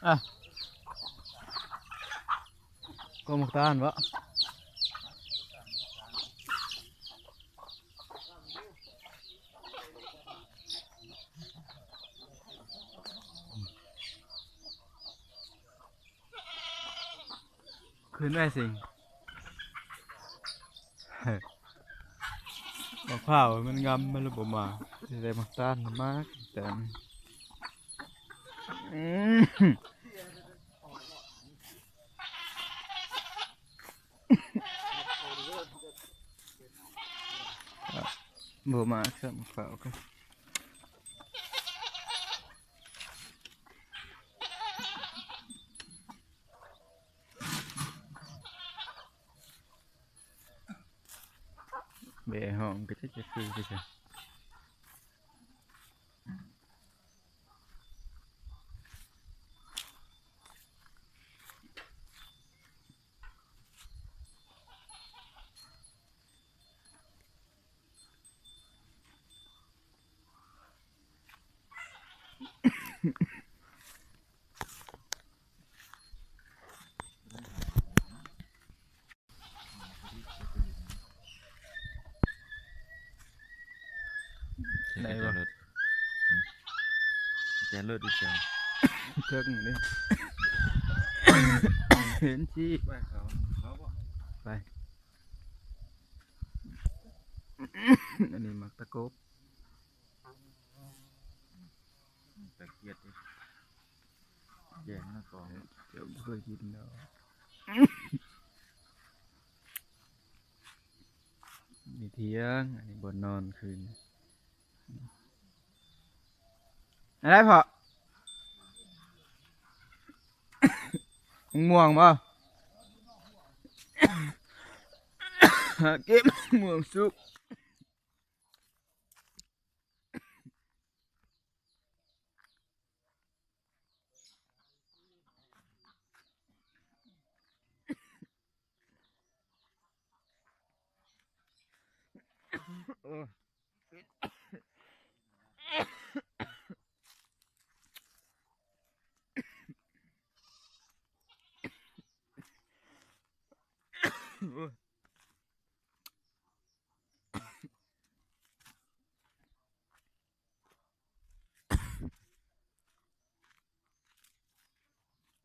ອ່ະ ກໍໝາກຕານບໍ? ຂຶ້ນໄດ້ສິງ ມະພ້າວມັນງຳ ມັນລະບໍ່ມາ ຊິໄດ້ໝາກຕານມາແຕ່ ອືມ ບໍ່ມາຊ້ຳ ຟ້າວກັນ. ແບຫ້ອງກໍຈັກຈະຄືຄືກັນ. ໄດ້ບໍ່? ແຈລົດ ແຈລົດອີກຈັ່ງ ເຖິງນີ້ ເຫັນຊິ ໄປ ອັນນີ້ໝາກຕະກົບ ຕະກຽດ ແຈງນະກອງ ເຈົ້າບໍ່ເຄີຍກິນດອກ. ນີ້ຖຽງ ອັນນີ້ບ່ອນນອນຄືນ. ອັນໃດພໍ່? ໝາກມ່ວງບໍ່? ເກັບໝາກມ່ວງສຸກ.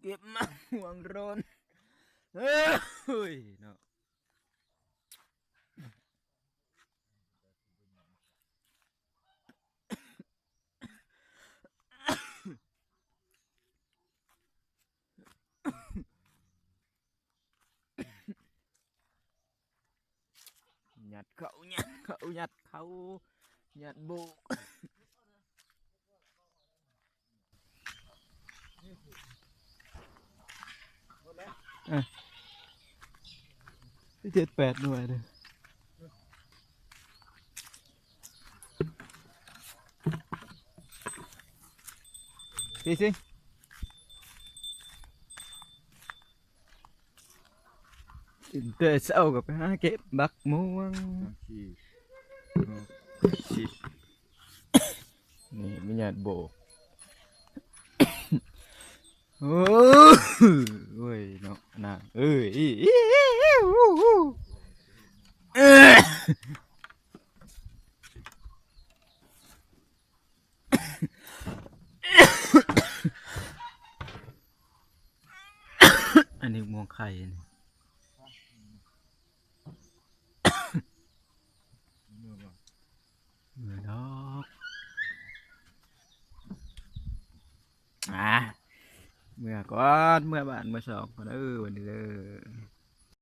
ເກັບໝາກມ່ວງໂຣນ ເອີຍເນາະ. ຍັດເຂົ້າ ຍັດເຂົ້າ ຍັດເຂົ້າ ຍັດໂບກ ເອີ ເຈັດແປດໜ່ວຍເດີ້ ຊິ ຊິ. ຕື່ນແຕ່ເຊົ້າກໍໄປຫາເກັບບັກມ່ວງ ນີ້ມີຍາດໂບກ ໂອ້ຍເນາະ ນາງເອີຍ ອັນນີ້ມ່ວງໄຂ່ ເມື່ອດອກ ອ່າ ເມື່ອກ່ອນ ເມື່ອບ້ານເມື່ອຊ່ອງກ່ອນເດີ ວັນນີ້ເດີ.